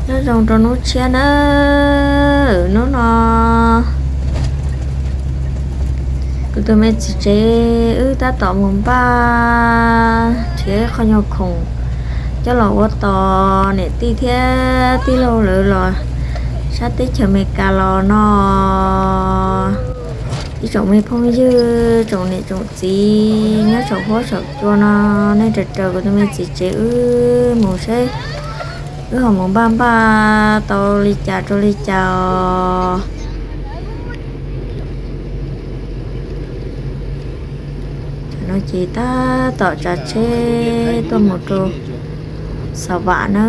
Nyob zoo rau hnub tshiab nawb. Hnub no kuv tus me txiv tsev wb tab tom mus npaj nrhiav ib qho nyuag khoom coj los ua tos niam tij thiab tij laug lawv los sab teb chaws Amelikas los no. Ib tsoom me phooj ywg, tsoom niam tsoom txiv nyob saum huab saum cua no, nej raws raws kuv tus me txiv tsev wb mus seb wb ho mus npaj npaj tau li cas rau li cas os. Tam no ces tab tom tsav tsheb tuaj mus rau Xav Vam na,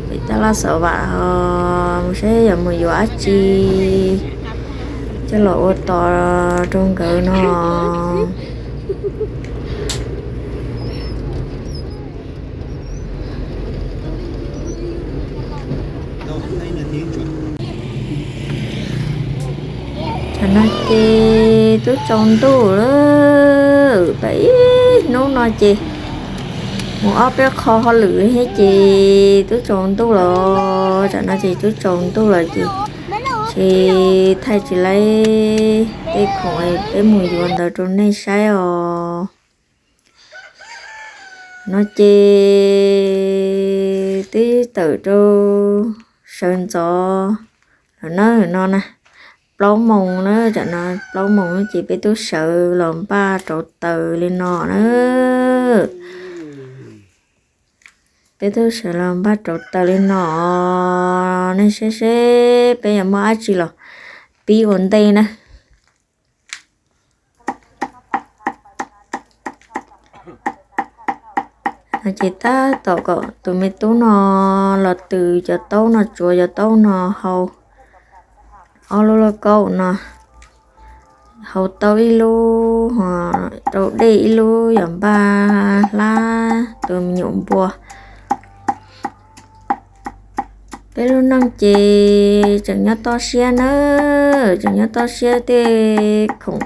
pem tab laj Xav Vam os, mus seb yuav mus yuav dab tsi coj los ua tos rau nkawd no. Tam no ces twb tsaus ntuj lawm, pem ib hnub no ces mus ob peb qho hauj lwm li thiab ces twb tsaus ntuj lawm. Tam no ces twb tsaus ntuj lawm ces tsis thaij tsis laib tej khoom peb mus yuav ntawd rau nej saib os. No ces twb tawm rau sawv ntxov lawm na, no na, plaub moos na, tam no plaub moos ces peb twb sawv los npaj rauv taws li no na. Peb twb sawv los npaj rauv taws li no, nej saib seb peb yuav muab dab tsi los pib ua ntej na. No ces tab tom kom tus me tub no los tws cov taub no, tsuav cov taub no hau ob lub lauj kaub no, hau taub ib lub, rau dej ib lub, yog npaj hlab tus me nyuam npua. Peb lub neej ces tseem nyob toj siab nawb, tseem nyob toj siab tej khoom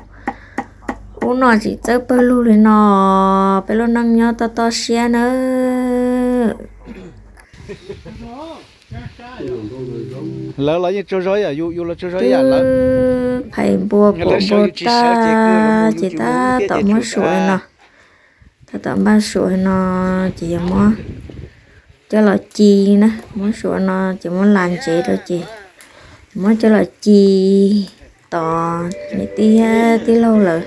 ub no tseem txawb pawg lug li no, peb lub neej nyob toj toj siab nawb. Lawv los yeej tsaug zog ib yam, yus los tsaug zog ib yam lawv. Phais npua kuam npua tag ces tab tom muab suam li no, tab tom npaj suam li no ces yog muab coj los ci na, muab suam no ces muab las ntsev rau ces muab coj los ci tos niam tij thiab tij laug lawv.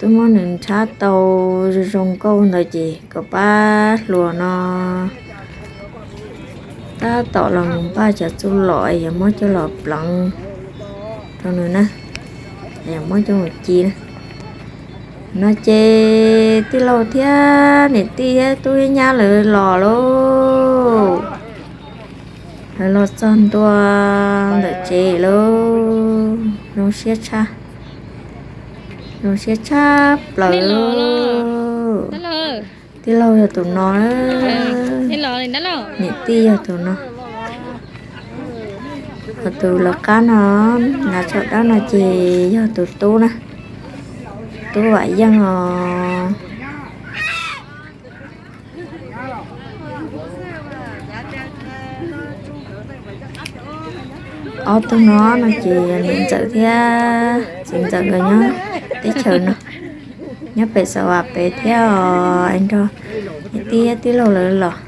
Twb muab nws nrhab tau zoo zoo nkauj ntawd ces kom pab hluas no tab tom los mus npaj cov txuj lom es yuav muab coj los pleev rau nws na, es yuav muab coj mus ci na. No ces tij laug thiab niam tij thiab tub thiab nyab lawv los lauj. Lawv los txog ntua ntawm tsev lauj, zoo siab tshaj, zoo siab tshaj plaws lauj. Tij laug yog tus no, niam tij yog tus no. Ho tus lawv qab no, hnav tsho dawb no ces yog tus tub na, tub Vam Yeej os. Ob tug no no ces yog niam ntxawm thiab txiv ntxawm nkawd nyob teb chaws no, nyob pem Xav Vam pem thiab os, es nrog niam tij thiab tij laug lawv los.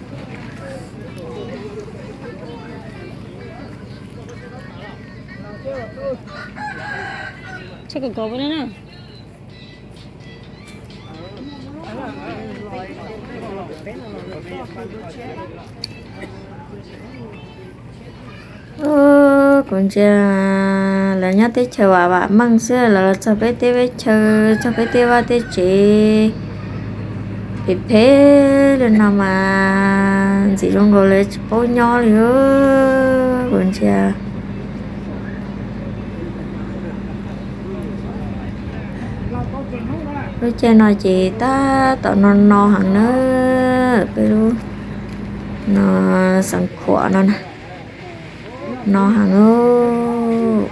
Kuv ntsia lawv nyob teb chaws vam vam meej xwb, lawv los txog peb teb peb chaw, txog peb tej vaj tej tsev phem phem li no mas ntxim zoo nkaus lawv tsis paub nyob li. Kuv ntsia lub caij no ces tab tom no no heev na, peb lub no Xeev Khuam no na, no heev.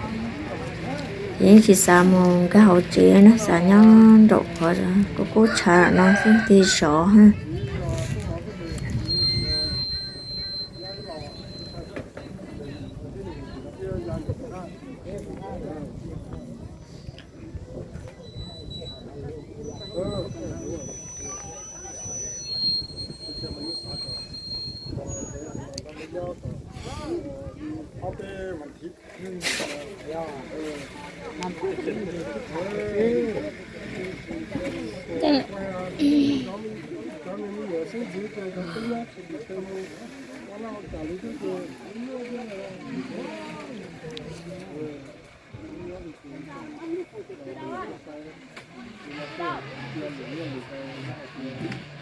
Yeej tsis xav mus nkag hauv tsev na, xav nyob nraum qhov kub kub tshav no xwb tig zov.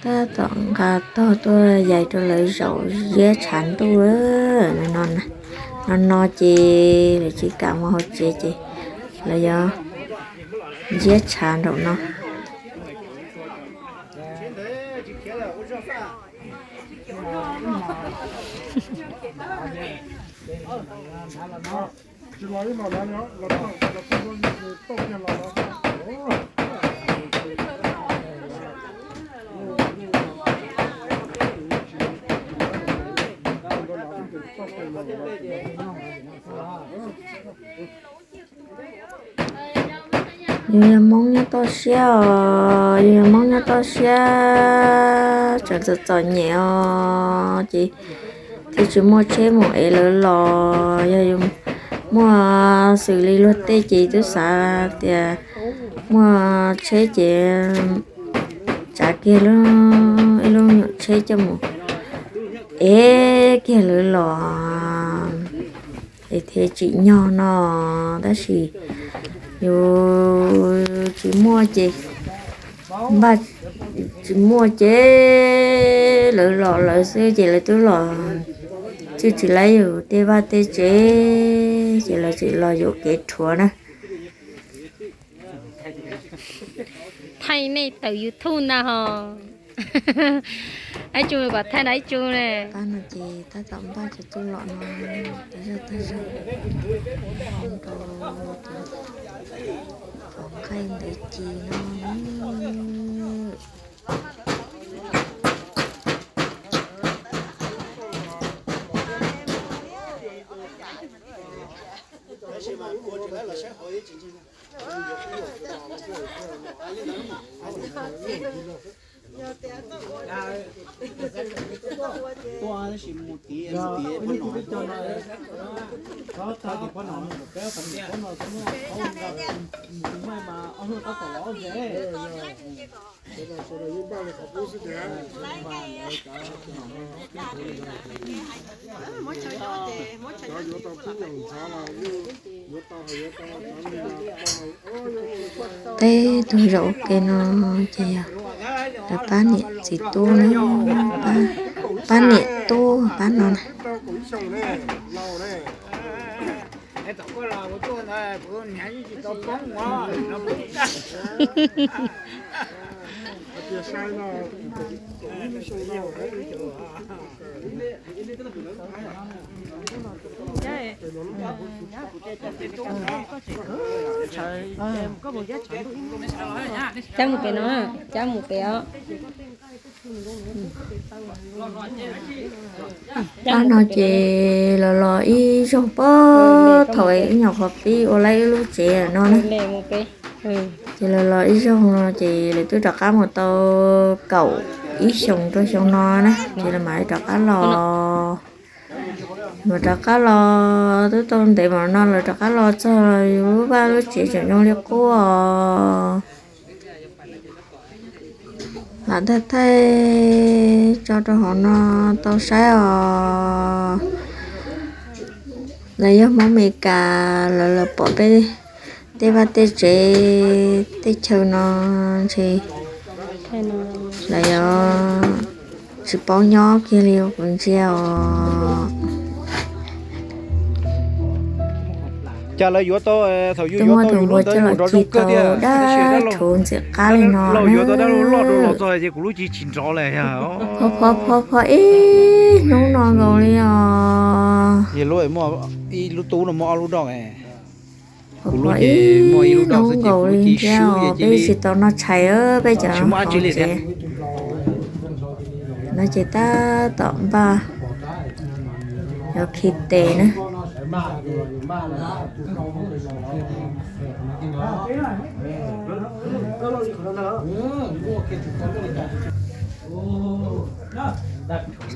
Tab tom nqa tog tuaj yais rau lawv zaum ziab tshav ntuj. No no ces lawv tsis kam mus hauv tsev ces lawv yuav ziab tshav nraum no. Yus yog Hmoob nyob toj siab os, yus yog Hmoob nyob toj siab tseem txom txom nyem os ces thiaj tsis muaj tsheb mus ev lawv los. Yog yus muaj xws li luag tej ces twb xav tias muaj tsheb ces tsav kiag ib lub nyuam tsheb coj mus ev kiag lawv los es thiaj tsim nyog no. Tab sis yus tsis muaj ces, npaj tsis muaj ces lawv los lawv xwb ces lawv twb los txhij tsis laib yus tej vaj tej tsev ces lawv tseem los yuam kev rhuav na. Thaij nej tawm YouTube ntag hos. Ib tsu kom thaij na ib tsu ne. Pab no ces tab tom npaj cov txuj lom no, tag zog tag zog, rau qhov nqaij ntawd ci no. Teb tug zaum ua ke no ces yog lawv pab niam txiv tub na, pab niam tub pab no na. Cab mus pem no, cab mus pem os. Pab no ces los los ib zaug pab thaum ib nyuag qhov pib ua laib ib lub tsev no na. Ces los los ib zaug no ces lawv twb rov qab mus tau kaum ib xyoos rau xyoo no na ces lawv mam li rov qab los. Mam rov qab los twb tau ntev mam no lawv rov qab los txog yus lub vaj lub tsev tseem zoo li qub os. Lam thaij thaij tso rau hauv no tau saib os. Lawv yog Hmoob Amelikas, lawv los pom peb tej vaj tej tsev tej chaw no ntshe lawv yuav tsis paub nyob kiag li kuv ntsia os. Cas lawv yuav tau, thaum yus yuav tau yus lub ntawd nrov zoo kawg thiab, dab rhuv ntxim qab li no, yuav tau dab loj dua los txog ces kuv lub tsis tsis nrov li. Pho pho pho ib hnub no nkaus li os. Ib lub tub no muaj ob lub doj. Tus ib hnub nkaus li thiab os, peb tsis tau noj tshais peb cov hauv tsev. No ces tab tom npaj yuav khi tes na.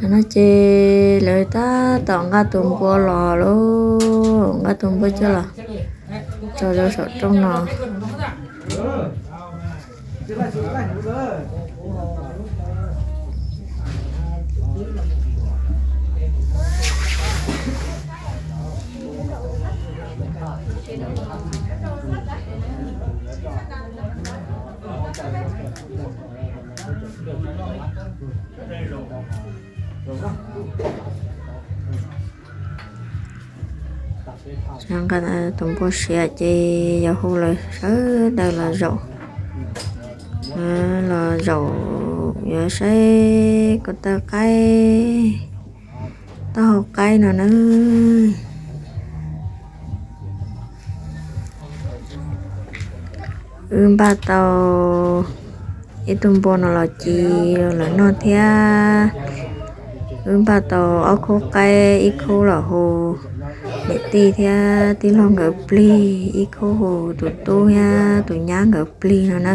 Tam no ces lawv tab tom nqa tus npua los lauj, nqa tus npua coj los tso rau saum rooj no. Nqa tus npua siav ces yuav hu lawv sawv daws los zaum, los zaum yuav saib ko taw qaib, taub hau qaib no na. Wb npaj tau ib tug npua no los ci lawv noj thiab. Wb npaj tau ob khub qaib, ib khub los hu niam tij thiab tij laug nkawd plig, ib khub hu tus tub thiab tus nyab nkawd plig no na.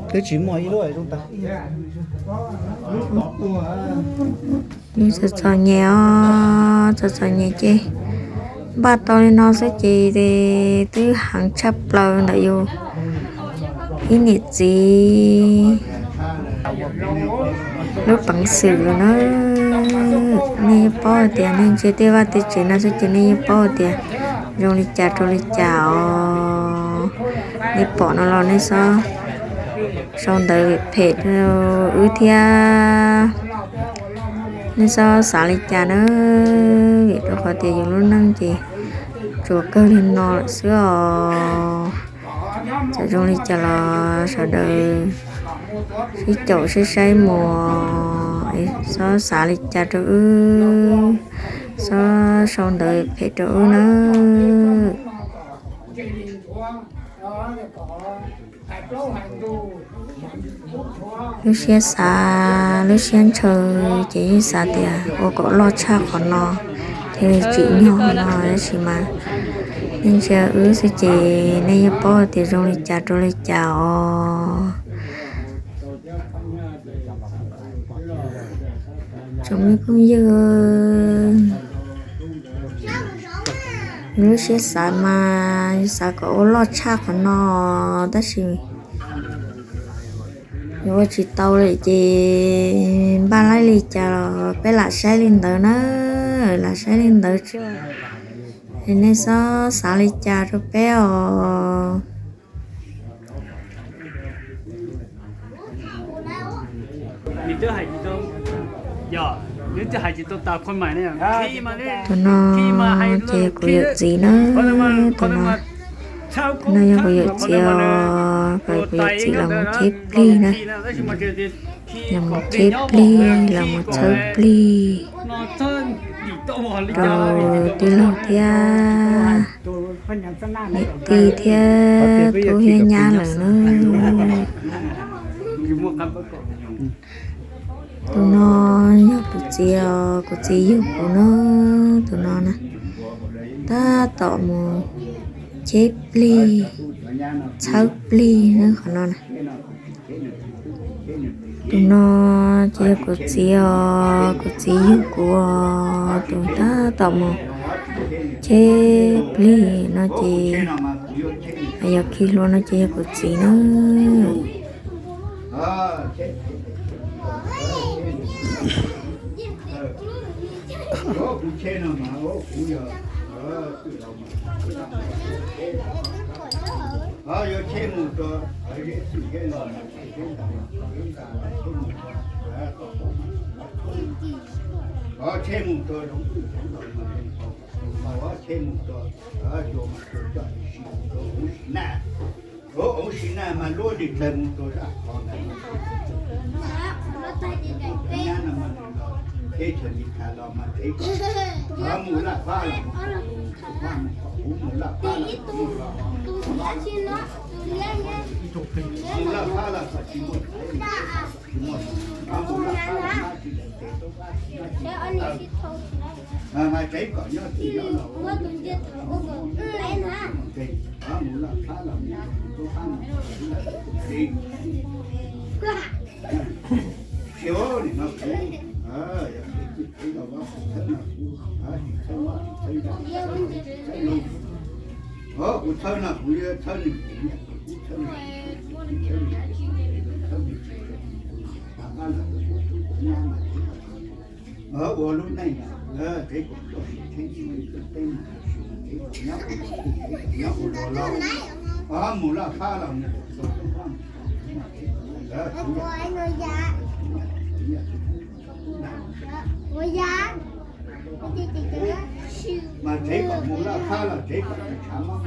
Twb tsis muaj ib lub zoo tas. Nws txom txom nyem os, txom txom nyem ces npaj tau li no xwb ces twb heev tshaj plaws ntawm yus ib niam txiv lub peev xwm lawm na. Nej yeej paub hais tias nej ntsia tej vaj tej tsev no xwb ces nej yeej paub hais tias zoo li cas rau li cas os. Nej pom no los nej txhob sau ntawv phem rau wb thiab. Nej txhob xav li cas na, vim rau qhov tias yus lub neej ces tsuas kawg li no lawm xwb os. Txawm zoo li cas los sawv daws sib caum sib saib mus, txhob xav li cas rau wb, txhob sau ntawv phem rau wb nawb. Lub siab xav, lub siab ntshaw ces yeej xav tias ua kom loj tshaj qhov no thiaj li tsim nyog no, tab sis mas nej ntsia wb xwb ces nej yeej paub tias zoo li cas rau li cas os. Tsoom me phooj ywg, lub siab xav mas xav kom ua loj tshaj qhov no, tab sis yuav ua tsis tau lawm ces npaj laib li cas los peb lam saib li ntawd na, lam saib li ntawd tso. Es nej txhob xav li cas rau peb os. Tus no ces kuv yawm txiv na, tus no, tus no yog kuv yawm txiv os, kuv yawm txiv los mus cheb plig na, los mus cheb plig, los mus txhawb plig rau tij laug thiab niam tij thiab tub thiab nyab lawm na. Tus no yog kuv txiv os, kuv txiv yug kuv na, tus no na, tab tom mus cheb plig, txhawb plig na qhov no na. Tus no ces yog kuv txiv os, kuv txiv yug kuv os, tus tab tom mus cheb plig no ces, yog khi hlua no ces yog kuv txiv na. Teb chaws Mis Kas los mas tsev kom mus laj fab los, mus laj fab los, mus laj fab los kom tsis muaj, tsis muaj, mus laj fab los mas tsis daim tes tub fab tsis muaj, mas tsev kom nyob tsis nyob los, mus laj fab los mus tub fab mus tsev. Xyov nim no kuv, yog tias kuv txhawb no kuv, tsis txhawb no tsis txhawb no, kuv txhawb no kuv yuav txhawb nws, kuv txhawb nws, kuv txhawb nws, txhawb nws, ua lub neej, tsev kom txoj sia tsheb tsis txawj teb, nyob ua los, mus laj fab los mus, mas tsev kom mus laj fab los tsev kom tsis tshav mob.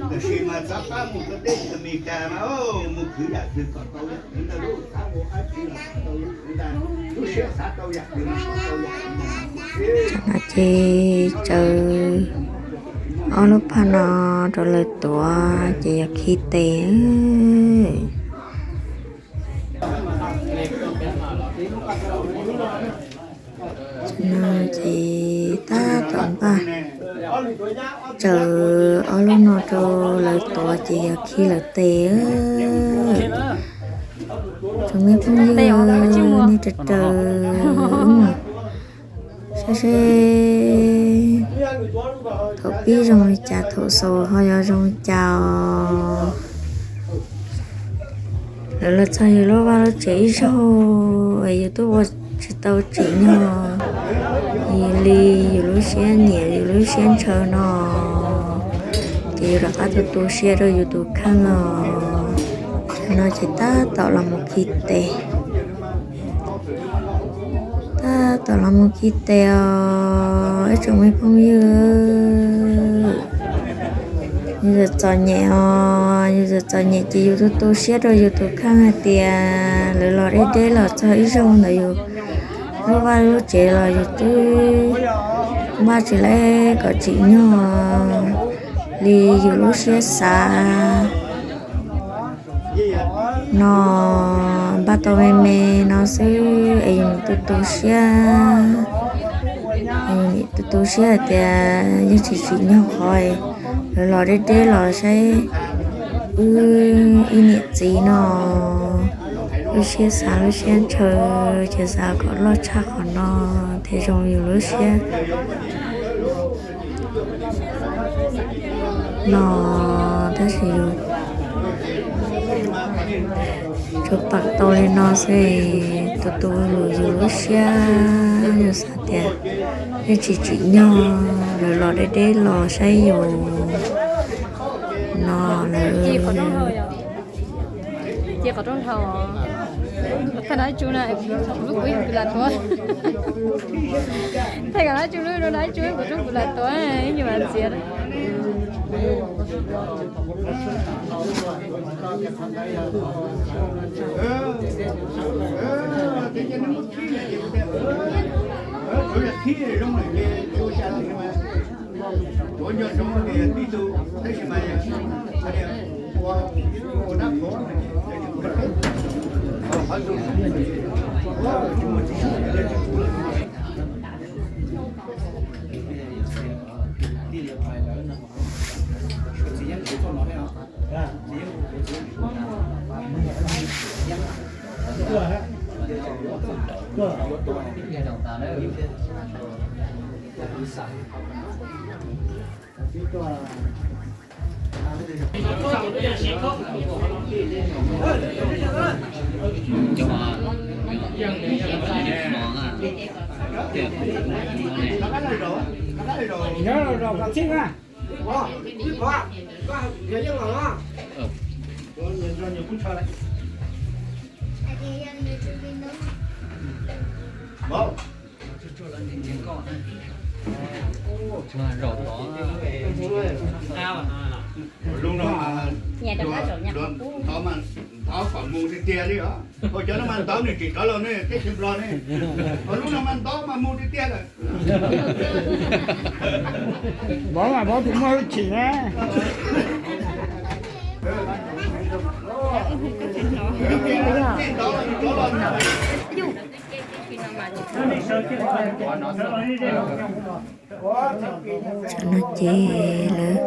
Tab sis mas xav pab mus rau teb chaws Amelikas mas mus khwv yam twg kom tau yam twg ntag, lub xav ua dab tsi los xav tau yam twg ntag, lub siab xav tau yam twg los xav tau yam twg ntag. No ces tsaws ob lub phaj no rau lawv tuav ces yog khi tes. No ces tab tom npaj tsaws ob lub no rau lawv tuav ces yog khi lawv tes. Tsoom me phooj ywg, nej raws raws saib seb thaum pib zoo li cas, thaum xaus ho yuav zoo li cas os. Lawv los txog yus lub vaj lub tsev ib zaug es yus twb ua tsis tau tsim nyog li yus lub siab nyiam yus lub siab ntshaw no, ces yus rov qab tu tu siab rau yus tus kheej os. Tam no ces tab tom los mus khi tes. Tab tom los mus khi tes os ib tsoom me phooj ywg. Yus txom txom nyem os, yus txom txom nyem ces yus tu tu siab rau yus tus kheej hais tias lawv los deb deb los txog ib zaug ntawd yus lub vaj lub tsev los yus twb npaj tsis lawv kom tsim nyog li yus lub siab xav no, npaj tau me me no xwb es yus nim tu tu siab, yus nim tu tu siab hais tias yeej tsis tsim nyog qhov lawv los deb deb los saib wb ib niam txiv no lub siab xav lub siab ntshaw, ces xav kom loj tshaj qhov no thiaj zoo yus lub siab no, tab sis yus tsuas pam tau li no xwb, tus tus lus yus lub siab yus xav tias yeej tsis tsim nyog lawv los deb deb los saib yus no lawm. Ces qhov rooj dhau, thaij dab tsi na, lub kuv yog kuv lam tuav, thaij dab tsi lub dab tsi kuv rooj kuv lam tuav, ib nyuag ntxias. Nyob rau kom txij na. Zaum tod. Lub no mas ntov mas ntov kom mus tiag tiag li os. Ua cov no mas ntov nws tsis rov los ne, teb chaws Nplog ne. Ua lub no mas ntov mas mus tiag tiag lawm. Vov mas vov tus muaj hwj chim na. Tam no ces lawv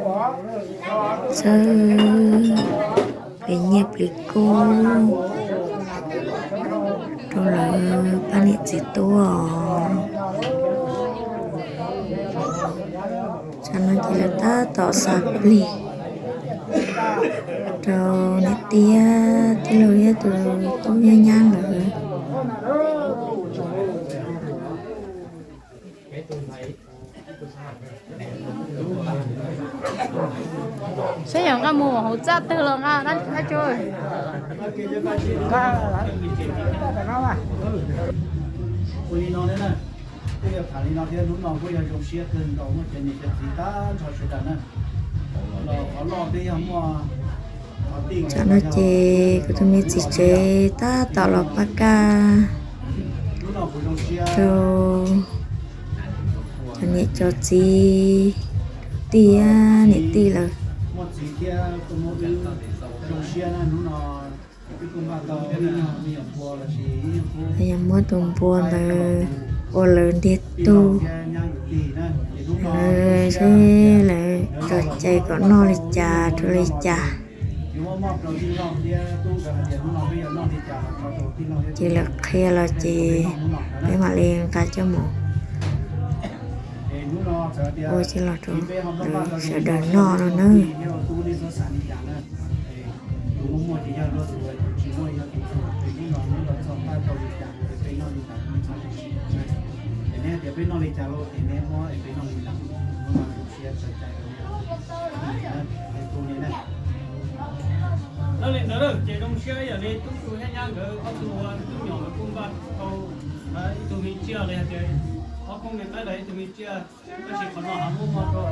txawj pliv nyiaj pliv kub rau lawv pab niam txiv tub os. Tam no ces lawv tab tom xa plig rau niam tij thiab tij laug thiab tus tub nyab nyab lawm. Saib yog nqa mus hauv txaj twg los nqa dab tsi. Ua li no ne, twb yog tham li no thiab, hnub no kuj yog zoo siab kawg nkaus muaj cov niam cov txiv tag nrho sawv daws na. Los qhov loj twb yog muaj qhov tij. Tam no ces kuv tus me txiv tsev tab tom los pab kaj rau cov niam cov txiv, tij niam tij lawm. Yog muab tus npua ntawd ua lawv ntiag tug, lawv seb lawv tso cai kom noj li cas rau li cas. Ces lawv qhia los ces peb mam li nqa coj mus ua coj los rau lawv sawv daws noj no na. Li ntawd ces zoo siab yog li tub tug thiab nyab nkawd ob tug ua tub nyuam nkawd kuj npaj tau ib tug me tsiaj li hais tias ob khub me qaib los ib tug me tsiaj, tab sis qhov no ha muab muab rau,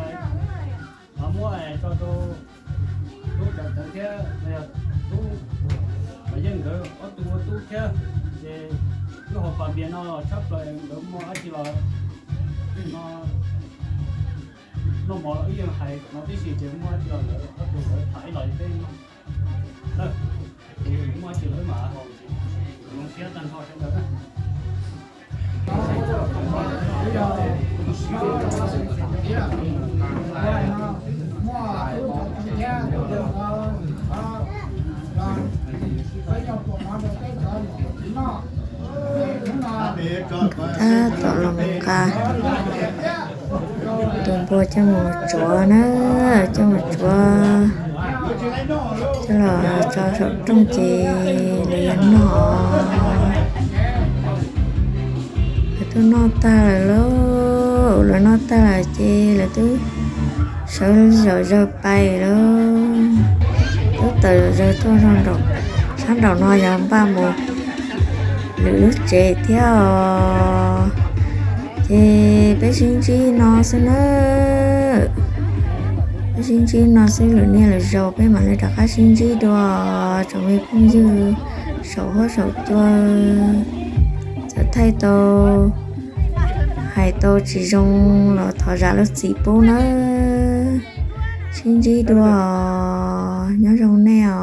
ha muab tso rau tub Cov Tawv thiab tub Vam Yeej nkawd ob tug ua tub thiab. Ces lub hauv pas npias no los tshaj plaws nkawd muaj dab tsi los no, noj mov los wb yeej hais no tib si ces muaj dab tsi los lawv ob tug lawv tham ib los peb noj. Muaj dab tsi lawv mam haus, zoo siab tag nrho sawv daws na. Nkawd tab tom los mus nqa tus npua coj mus tsuav na, coj mus tsuav coj los tso saum rooj ces lawv yuav noj. Lawv twb noj tag lawm lauj, lawv noj tag lawm ces lawv twb sawv zom zaws pais lawm. Twb tawm zom zaws tuaj sab nraum no yog npaj mus lwm lub tsev thiab os. Ces peb sib ntsib no xwb nawb. Peb sib ntsib no xwb, lwm niaj lwm zaus peb mam li rov qab sib ntsib dua tsoom me phooj ywg saum huab saum cua. Txawm thaij tau hais tau tsis zoo los thov zam lub txim pub nawb. Sib ntsib dua os, nyob zoo nej os.